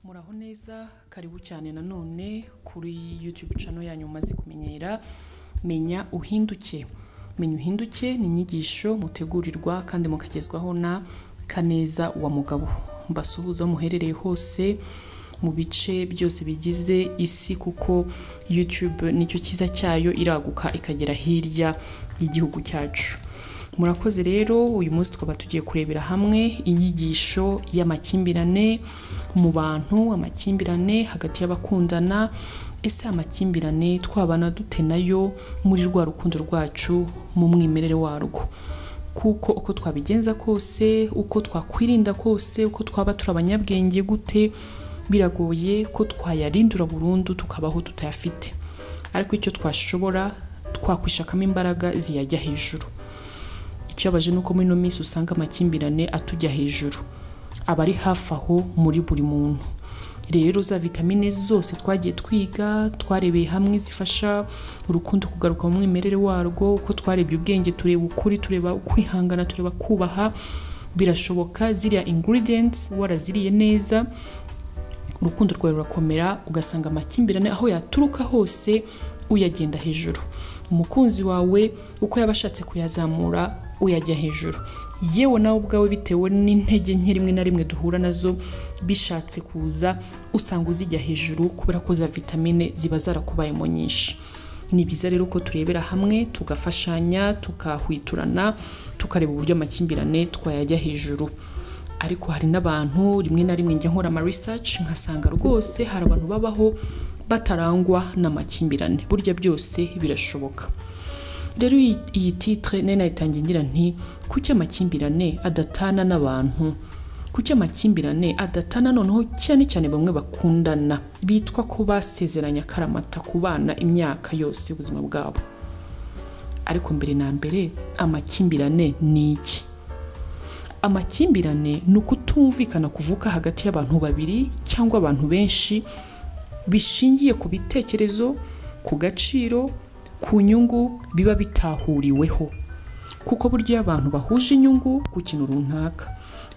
Muraho neza, karibu cyane nanone kuri YouTube channel yanyu mumaze kumenyera, Menya Uhinduke. Menya Uhinduke ni inyigisho mutegurirwa kandi mukagezwaho na Kaneza wa Mugabo. Mbasuhuza muherereye hose mu bice byose bigize isi, kuko YouTube nicyo cyiza cyayo, iraguka ikagera hirya y'igihugu cyacu. Murakoze rero, uyu munsi tukaba tugiye kurebera hamwe inyigisho y'amakimbirane mu bantu, amakimbirane hagati y'abakundana. Ese amakimbirane twabana dute nayo muri rwa rukundo rwacu mu mwimerere warwo? Kuko uko twabigenza kose, uko twakwirinda kose, uko twaba turi abanyabwenge gute, biragoye ko twayarindura burundu tukabaho tutayafite. Ariko icyo twashobora, twakwishakamo imbaraga ziyajya hejuru. Ikibabaje ni uko muri ino minsi usanga amakimbirane atujya hejuru, aba ari hafi aho muri buri muntu. Rero za vitamine zose twagiye twiga, twarebeye hamwe zifasha urukundo kugaruka mu mwimerere warwo, uko twarebye ubwenge, tureba ukuri, tureba kwihangana, tureba kubaha, birashoboka ziriya ingredients waraziriye neza, urukundo rwawe rurakomera, ugasanga amakimbirane aho yaturuka hose uyagenda hejuru. Umukunzi wawe uko yaba ashatse kuyazamura, uyajya hejuru. Yewe nawe ubwawe, bitewe n'intege nke rimwe na rimwe duhura nazo, bishatse kuza usanga uzijya hejuru kubera ko za vitamine ziba zarakubayemo nyinshi. Ni byiza rero ko turebera hamwe, tugafashanya, tukahwiturana, tukareba uburyo amakimbirane twayajya hejuru. Ariko hari n'abantu, rimwe na rimwe njya nkora ama research nkasanga rwose hari abantu babaho batarangwa n'amakimbirane. Burya byose birashoboka. Rero iyi titre nari nayitangiye ngira nti: kuki amakimbirane adatana n'abantu? Kuki amakimbirane adatana noneho cyane cyane bamwe bakundana, bitwa ko basezeranye akaramata kubana imyaka yose y'ubuzima bwabo? Ariko mbere na mbere, amakimbirane ni iki? Amakimbirane ni ukutumvikana kuvuka hagati y'abantu babiri cyangwa abantu benshi, bishingiye ku bitekerezo, ku gaciro, ku nyungu biba bitahuriweho. Kuko burya iyo abantu bahuje inyungu ku kintu runaka,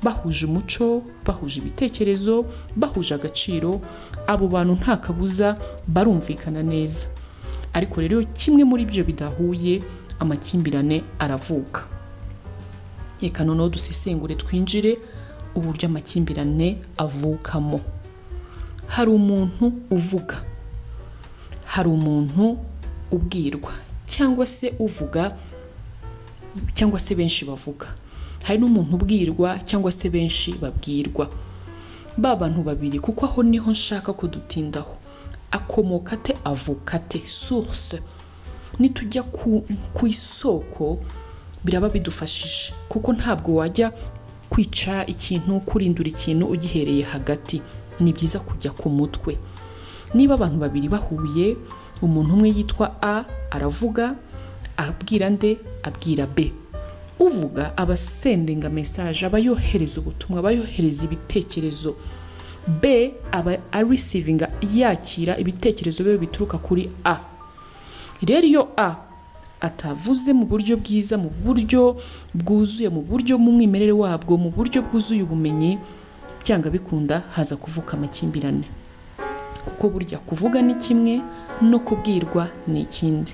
bahuje umuco, bahuje ibitekerezo, bahuje agaciro, abo bantu nta kabuza barumvikana neza. Ariko rero iyo kimwe muri byo bidahuye, amakimbirane aravuka. Reka noneho dusesengure, twinjire uburyo amakimbirane avukamo. Hari umuntu uvuga, hari umuntu ubwirwa, cyangwa se uvuga cyangwa se benshi bavuga, hari n'umuntu ubwirwa cyangwa se benshi babwirwa. Ba bantu babiri, kuko aho niho nshaka ko dutindaho. Akomoka ate? Avuka ate? Source. Nitujya ku isoko biraba bidufashije, kuko ntabwo wajya kwica ikintu, kurindura ikintu ugihereye hagati. Ni byiza kujya ku mutwe. Niba abantu babiri bahuye, umuntu umwe yitwa A aravuga, abwira nde? Abwira B. Uvuga aba sendinga message, aba yohereza ubutumwa, aba yohereza ibitekerezo. B aba areceivinga, yakira ibitekerezo bibe bituruka kuri A. Rero iyo A atavuze mu buryo bwiza, mu buryo bwuzuye, mu buryo mu mwimerere wabwo, mu buryo bwuzuye ubumenyi, byanga bikunda haza kuvuka amakimbirane. Kuko burya kuvuga ni kimwe, no kubwirwa ni ikindi.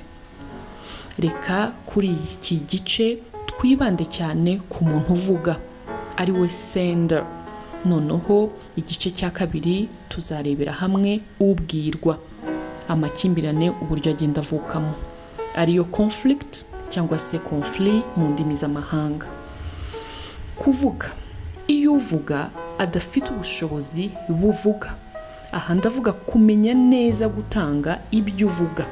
Reka kuri iki gice twibande cyane ku muntu uvuga, ari we sender. Noneho igice cya kabiri tuzarebera hamwe ubwirwa, amakimbirane uburyo agenda avukamo, ariyo conflict cyangwa se conflit mu ndimi z'amahanga. Kuvuga: iyo uvuga adafite ubushobozi buvuga, aha ndavuga kumenya neza gutanga ibyo uvuga,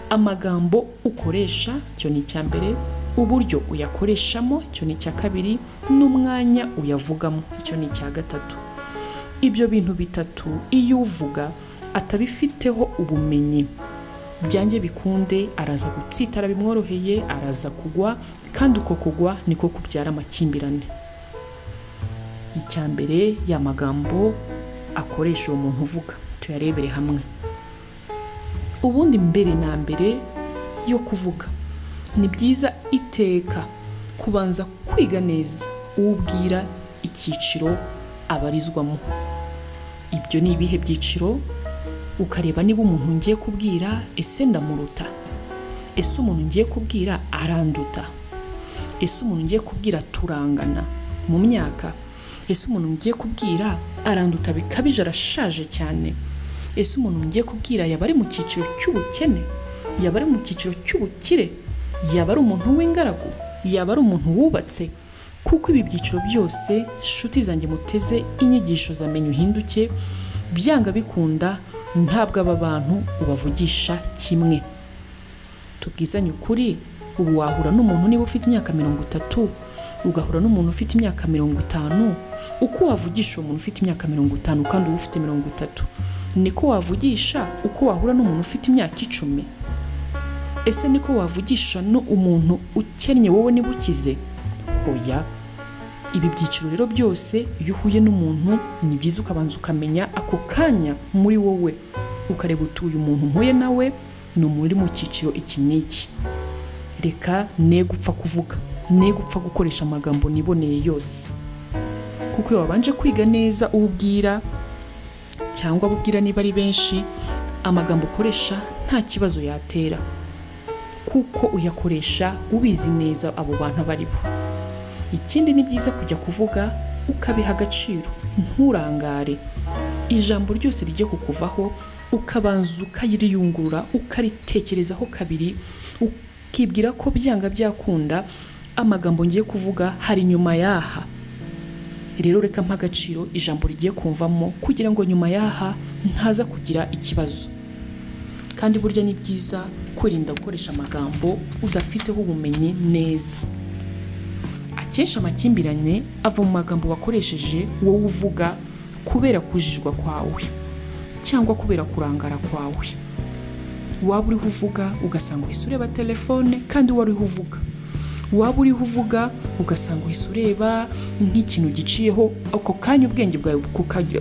amagambo ukoresha, icyo ni icya mbere, uburyo uyakoreshamo, icyo ni icya kabiri, n'umwanya uyavugamo, icyo ni icya gatatu. Ibyo bintu bitatu iyo uvuga atabifiteho ubumenyi, byange bikunde araza gutsitara bimworoheye, araza kugwa, kandi uko kugwa niko kubyara amakimbirane. Icya mbere, ya magambo akoresha uwo muntu uvuga, tuyarebere hamwe. Ubundi mbere na mbere yo kuvuga, ni byiza iteka kubanza kwiga neza uwo ubwira, icyiciro abarizwamo. Ibyo ni ibihe byiciro? Ukareba niba umuntu ngiye kubwira ese ndamuruta, ese umuntu ngiye kubwira aranduta, ese umuntu ngiye kubwira turangana mu myaka, ese umuntu ngiye kubwira aranduta bikabije arashaje cyane, ese umuntu ngiye kubwira yaba ari mu cyiciro cy'ubukene, yaba ari mu cyiciro cy'ubukire, yaba ari umuntu w'ingaragu, yaba ari umuntu wubatse. Kuko ibi byiciro byose, nshuti zanjye muteze inyigisho za Menya Uhinduke, byanga bikunda ntabwo aba bantu ubavugisha kimwe. Tubwizanye ukuri, ubu wahura n'umuntu niba ufite imyaka 30, ugahura n'umuntu ufite imyaka 50, uko wavugisha umuntu ufite imyaka 50 kandi uba ufite 30, niko wavugisha uko wahura n'umuntu ufite imyaka 10? Ese niko wavugisha no umuntu ukennye wowe niba ukize? Hoya. Ibi byiciro rero byose iyo uhuye n'umuntu ni byiza ukabanza ukamenya ako kanya muri wowe, ukareba utuye umuntu mpuye nawe ni umuntu uri mu cyiciro iki n'iki. Reka ne gupfa kuvuga, ne gupfa gukoresha amagambo niboneye yose, kuko iyo wabanje kwiga neza ubwira cyangwa abubwira niba ari benshi, amagambo ukoresha nta kibazo yatera, kuko uyakoresha ubizi neza abo bantu abari bo. Ikindi ni byiza kujya kuvuga ukabiha agaciro, nturangare. Ijambo ryose rijye kukuvaho ukabanza ukayiriyungurura, ukaritekerezaho kabiri, ukibwira ko byanga byakunda amagambo ngiye kuvuga hari nyuma yaha. Rero reka mpa agaciro ijambo rigiye kumvamo kugira ngo nyuma yaha ntaza kugira ikibazo. Kandi burya ni byiza kwirinda gukoresha amagambo udafiteho ubumenyi neza. Akenshi amakimbirane ava mu magambo wakoresheje wowe uvuga kubera kujijwa kwawe cyangwa kubera kurangara kwawe. Waba uriho uvuga ugasanga uhise ureba telefone kandi wari uriho uvuga. Waba uriho uvuga ugasanga uhise ureba nk'ikintu giciyeho, ako kanya ubwenge bwawe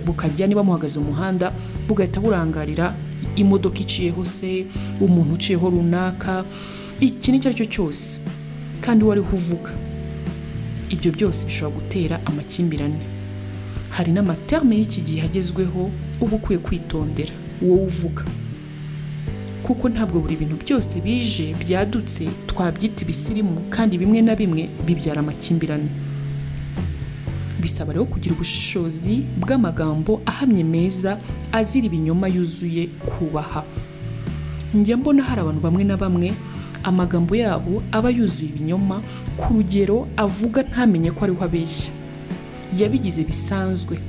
bukajya niba muhagaze mu muhanda bugahita burangarira imodoka iciyeho se, umuntu uciyeho runaka, ikintu icyo ari cyo cyose kandi wari uriho uvuga. Ibyo byose bishobora gutera amakimbirane. Hari n'amaterme y'iki gihe agezweho uba ukwiye kwitondera wowe uvuga, kuko ntabwo buri bintu byose bije byadutse twabyita ibisirimu, kandi bimwe na bimwe bibyara amakimbirane. Bisaba rero kugira ubushishozi bw'amagambo ahamye meza azira ibinyoma yuzuye kubaha. Njya mbona hari abantu bamwe na bamwe amagambo yabo aba yuzuye ibinyoma ku rugero avuga ntamenye ko ariho abeshya, yabigize bisanzwe,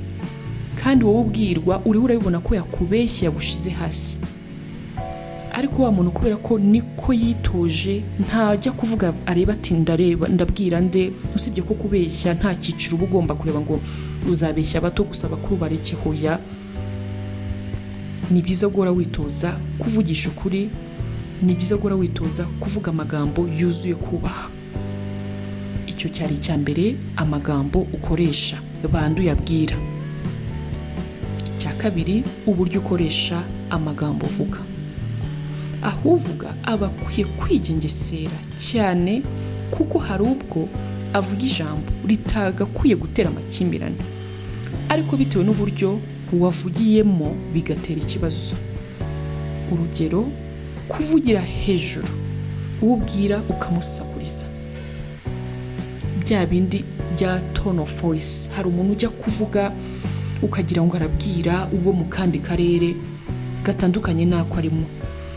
kandi wowe ubwirwa uriho urabibona ko yakubeshye yagushize hasi. Ariko wa muntu kubera ko niko yitoje ntajya kuvuga areba ati ndareba ndabwira nde, usibye ko kubeshya nta cyiciro uba ugomba kureba ngo uzabeshya abato gusa abakuru bareke. Hoya, ni byiza guhora witoza kuvugisha ukuri, ni byiza guhora witoza kuvuga amagambo yuzuye kubaha. Icyo cyari icya mbere, amagambo ukoresha bandi uyabwira. Icya kabiri, uburyo ukoresha amagambo uvuga. Aho uvuga aba akwiye kwigengesera cyane, kuko hari ubwo avuga ijambo ritagakwiye gutera amakimbirane, ariko bitewe n'uburyo wavugiyemo bigatera ikibazo. Urugero, kuvugira hejuru ubwira ukamusakuriza, bya bindi bya tone of voice. Hari umuntu ujya kuvuga ukagira ngo arabwira uwo mu kandi karere gatandukanye n'ako arimo.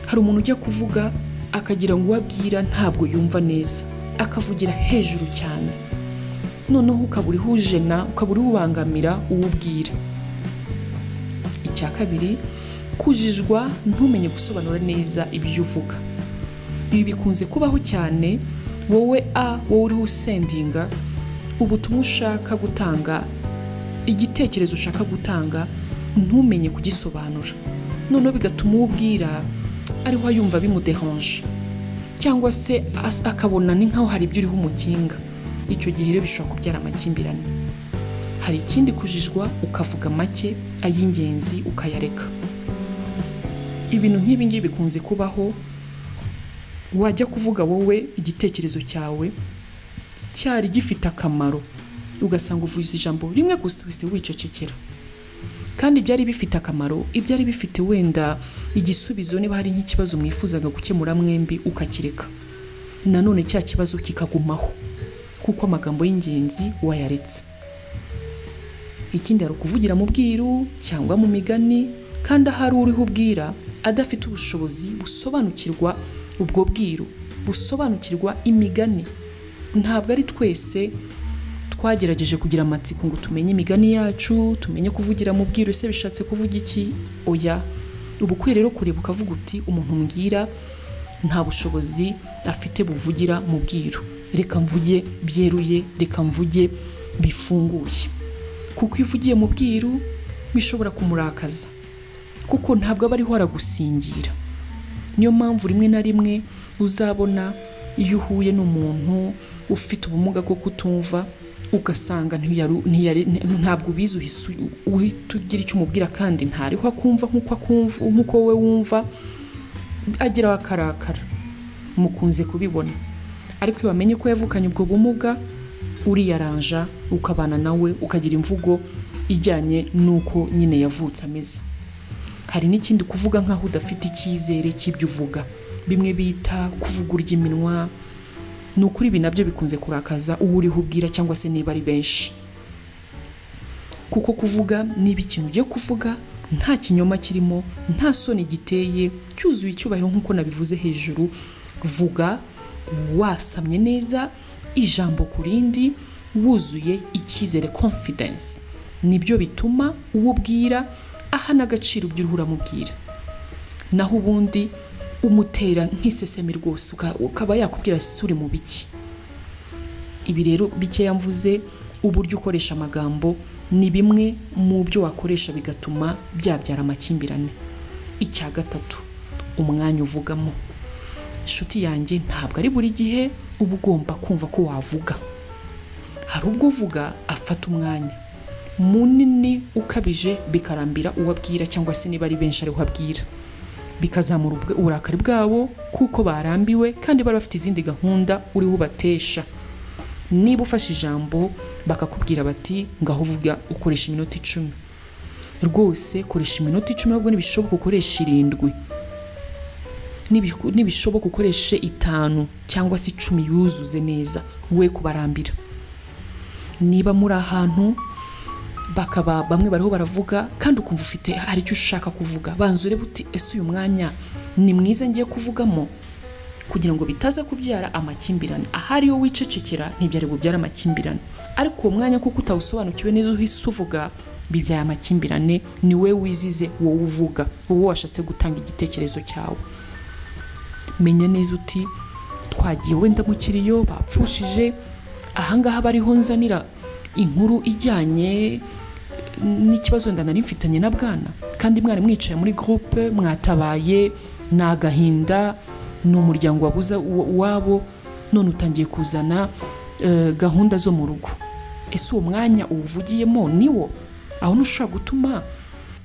Hari umuntu ujya kuvuga akagira ngo uwabwira ntabwo yumva neza, akavugira hejuru cyane, noneho ukaba uriho ujena, ukaba uriho ubangamira uwubwira. Icya kabiri, kujijwa ntumenye gusobanura neza ibyo uvuga. Ibi bikunze kubaho cyane wowe wowe uriho usendinga ubutumwa ushaka gutanga, igitekerezo ushaka gutanga ntumenye kugisobanura, noneho bigatuma uwubwira ariho ayumva bimuderange, cyangwa se akabona ni nkaho hari ibyo uriho umukinga. Icyo gihe rero bishobora kubyara amakimbirane. Hari ikindi, kujijwa ukavuga make ay'ingenzi ukayareka. Ibintu nk'ibi ngibi bikunze kubaho, wajya kuvuga wowe igitekerezo cyawe cyari gifite akamaro, ugasanga uvuze ijambo rimwe gusa wese wicecekera. Kandi byari bifite akamaro, ibyari bifite wenda igisubizo, niba hari nk'ikibazo mwifuzaga gukemura mwembi ukakireka, nanone cya kibazo kikagumaho kuko amagambo y'ingenzi wayaretse. Ikindi, hari ukuvugira mu bwiru cyangwa mu migani, kandi ahari uriho ubwira adafite ubushobozi busobanukirwa ubwo bwiru, busobanukirwa imigani. Ntabwo ari twese twagerageje kugira amatsiko ngo tumenye imigani yacu, tumenye kuvugira mu bwiru ese bishatse kuvuga iki? Oya, uba ukwiye rero kureba ukavuga uti umuntu mbwira nta bushobozi afite buvugira mu bwiru, reka mvuge byeruye, reka mvuge bifunguye. Kuko iyo uvugiye mu bwiru bishobora kumurakaza, kuko ntabwo aba ariho aragusingira. Niyo mpamvu rimwe na rimwe uzabona iyo uhuye n'umuntu ufite ubumuga bwo kutumva, ugasanga ntabwo ubizi, uhita ugira icyo umubwira kandi ntariho akumva nk'uko wowe wumva, ageraho akarakara. Mukunze kubibona. Ariko iyo wamenye ko yavukanye ubwo bumuga, uriyaranja ukabana nawe, ukagira imvugo ijyanye n'uko nyine yavutse ameze. Hari n'ikindi, kuvuga nk'aho udafite icyizere cy'ibyo uvuga, bimwe bita kuvuga urya iminwa. Ni ukuri ibi nabyo bikunze kurakaza uwo uriho ubwira, cyangwa se niba ari benshi. Kuko kuvuga, niba ikintu ugiye kuvuga nta kinyoma kirimo, nta soni giteye, cyuzuye icyubahiro nk'uko nabivuze hejuru, vuga wasamye neza, ijambo ku rindi, wuzuye icyizere, confidence. Nibyo bituma uwo ubwira aha n'agaciro ibyo uriho uramubwira. Naho ubundi umutera nk'isesemi rwose, ukaba yakubwira uri mu biki. Ibi rero bikeya mvuze, uburyo ukoresha amagambo ni bimwe mu byo wakoresha bigatuma byabyara amakimbirane. Icya gatatu, umwanya uvugamo. Inshuti yanjye, ntabwo ari buri gihe uba ugomba kumva ko wavuga. Hari ubwo uvuga afata umwanya munini ukabije, bikarambira uwo abwira, cyangwa se niba ari benshi ariho abwira, bikazamura uburakari bwabo kuko barambiwe kandi bari bafite izindi gahunda uriho ubatesha. Niba ufashe ijambo bakakubwira bati ngaho uvuga ukoresha iminota 10, rwose koresha iminota 10, ahubwo nibishoboka ukoresha 7, nibishoboka ukoreshe 5 cyangwa se 10, yuzuze neza, we kubarambira. Niba muri ahantu bakaba bamwe bariho baravuga kandi ukumva ufite hari icyo ushaka kuvuga, banza urebe uti ese uyu mwanya ni mwiza ngiye kuvugamo, kugira ngo bitaza kubyara amakimbirane. Ahari iyo wicecekera ntibyari bubyara amakimbirane, ariko uwo mwanya kuko utawusobanukiwe neza uhise uvuga, bibyaye amakimbirane. Ni wowe wizize, wowe uvuga, wowe washatse gutanga igitekerezo cyawe. Menya neza uti twagiye wenda mu kiriyo bapfushije, ahangaha bariho nzanira inkuru ijyanye n'ikibazo wenda nari mfitanye na bwana, kandi mwari mwicaye muri groupe mwatabaye, ni agahinda, ni umuryango wabuza uwabo, none utangiye kuzana gahunda zo mu rugo. Ese uwo mwanya uwuvugiyemo niwo? Aho ntushobora gutuma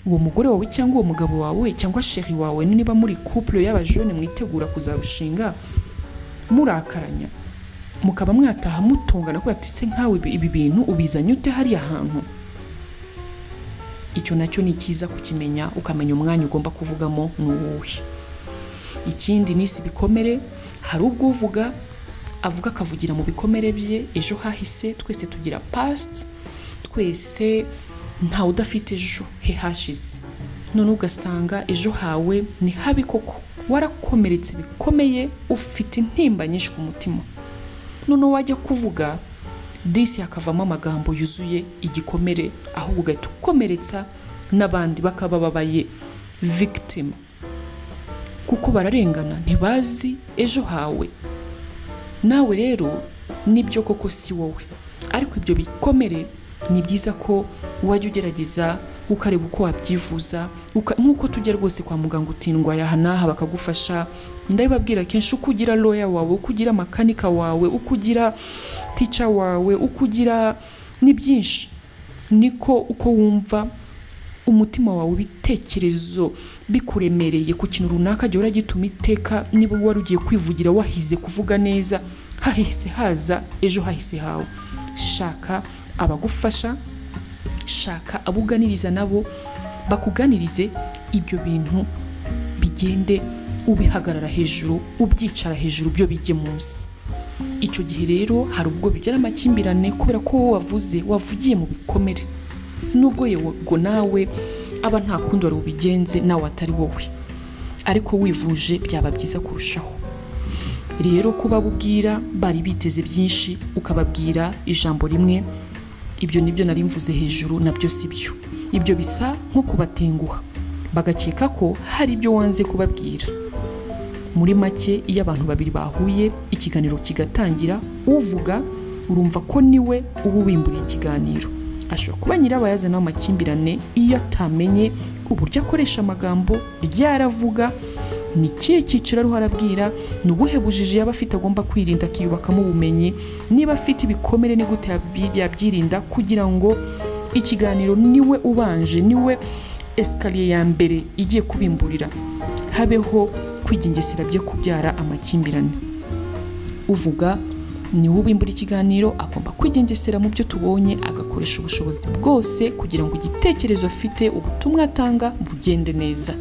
uwo mugore wawe cyangwa uwo mugabo wawe cyangwa chéri wawe, niba muri couple y'abajene mwitegura kuzarushinga, murakaranya, mukaba mwataha mutongana kuko ati se nkawe ibi bintu ubizanye ute hariya hantu? Icyo nacyo ni cyiza kukimenya, ukamenya umwanya ugomba kuvugamo ni uwuhe. Ikindi ni si ibikomere. Hari ubwo uvuga avuga akavugira mu bikomere bye ejo hahise. Twese tugira past, twese ntawe udafite ejo he hashize. None ugasanga ejo hawe ni habi koko, warakomeretse bikomeye, ufite intimba nyinshi ku mutima. None wajya kuvuga disi hakavamo amagambo yuzuye igikomere, ahubwo ugahita ukomeretsa n'abandi bakaba babaye victim, kuko bararengana, ntibazi ejo hawe. Nawe rero nibyo koko si wowe, ariko ibyo bikomere ni byiza ko wajya ugerageza ukareba uko wabyivuza, nk'uko tujya rwose kwa muganga utindwa aha n'aha bakagufasha. Ndabibabwira kenshi, uko ugira lawyer wawe, uko ugira makanika wawe, uko ugira teacher wawe, uko ugira ni byinshi, niko uko wumva umutima wawe ibitekerezo bikuremereye ku kintu runaka, jya uragituma iteka. Niba wari ugiye kwivugira wahize kuvuga neza, hahise haza ejo hahise hawe. Shaka abagufasha, shaka abo uganiriza nabo. Bakuganirize ibyo bintu, bigende ubihagarara hejuru, ubyicara hejuru, byo bijye munsi. Icyo gihe rero hari ubwo bibyara amakimbirane, kubera ko wowe wavuze, wavugiye mu bikomere, nubwo yego nawe aba nta kundi wari ubigenze, nawe atari wowe, ariko wivuje byaba byiza kurushaho. Rero kuba bubwira bari biteze byinshi, ukababwira ijambo rimwe, ibyo nibyo nari mvuze hejuru, nabyo si byo. Ibyo bisa nko kubatenguha, bagakeka ko hari ibyo wanze kubabwira. Muri make, iyo abantu babiri bahuye, ikiganiro kigatangira, uvuga urumva ko niwe uba ubimburiye ikiganiro. Ashobora kuba nyirabayazana w'amakimbirane iyo atamenye uburyo akoresha amagambo, ryaravuga, ni ikihe cyiciro ariho arabwira, ni ubuhe bujiji yaba afite agomba kwirinda akiyubakamo ubumenyi, niba afite ibikomere ni gute yabyirinda, kugira ngo ikiganiro niwe ubanje, niwe escalier ya mbere igiye kubimburira, habeho kwigengesera byo kubyara amakimbirane. Uvuga niwe ubimbura ikiganiro, agomba kwigengesera mu byo tubonye, agakoresha ubushobozi bwose kugira ngo igitekerezo afite, ubutumwa atanga bugende neza.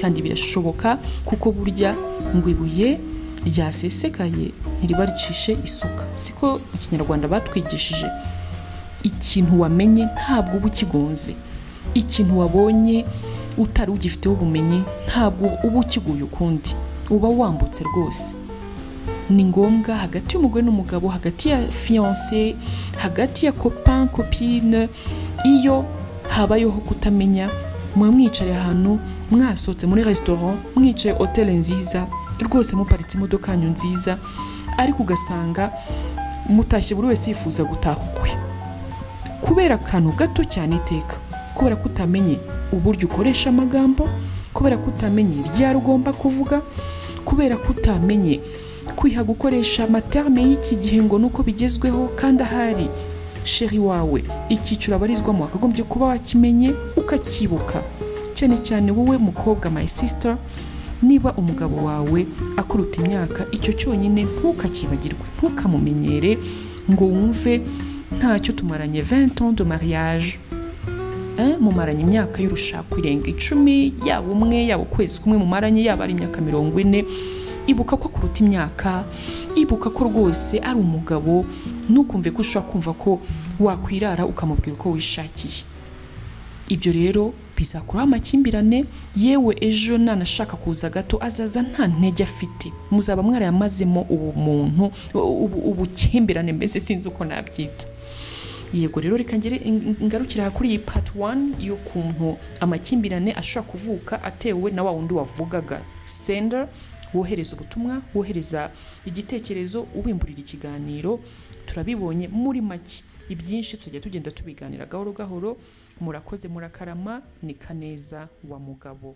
Kandi birashoboka, kuko burya ngo ibuye ryasesekaye ntiriba ricishe isuka, siko mu Kinyarwanda batwigishije. Ikintu wamenye ntabwo uba ukigonze, ikintu wabonye utari ugifiteho ubumenyi ntabwo uba ukiguye ukundi, uba wambutse rwose. Ni ngombwa hagati y'umugore n'umugabo, hagati ya fiancé, hagati ya copain, copine, iyo habayeho kutamenya, muba mwicaye ahantu, mwasohotse muri restaurant, mwicaye hotel nziza rwose, muparitse imodoka yanyu nziza, ariko ugasanga mutashye buri wese yifuza gutaha ukwe, kubera akantu gato cyane iteka, kubera ko utamenye uburyo ukoresha amagambo, kubera ko utamenye ryari ugomba kuvuga, kubera ko utamenye kwiha gukoresha ama termes y'iki gihe ngo nuko bigezweho, kandi ahari chéri wawe icyiciro abarizwamo wakagombye kuba wakimenye ukakibuka. Cyane cyane wowe mukobwa, my sister, niba umugabo wawe akuruta imyaka, icyo cyonyine ntukakibagirwe, ntukamumenyere ngo wumve ntacyo tumaranye 20 ans de mariage. Mumaranye imyaka y'urushako irenga 10, yaba umwe, yaba ukwezi kumwe mumaranye, yaba ari imyaka 40, ibuka ko akuruta imyaka, ibuka ko rwose ari umugabo, ntukumve ko ushobora kumva ko wakwirara ukamubwira uko wishakiye. Ibyo rero bizakuraho amakimbirane. Yewe, ejo nanashaka kuza gato, azaza nta ntege afite, muzaba mwarayamazemo ubumuntu, ubukimbirane, mbese sinzi uko nabyita. Yego rero, reka ngere ngarukira kuri iyi part 1 y'ukuntu amakimbirane ashobora kuvuka atewe na wa wundi wavugaga, sender, wohereza ubutumwa, wohereza igitekerezo, ubimburira ikiganiro. Turabibonye muri make, ibyinshi tuzajya tugenda tubiganira gahoro gahoro. Murakoze, murakarama. Ni Kaneza wa Mugabo.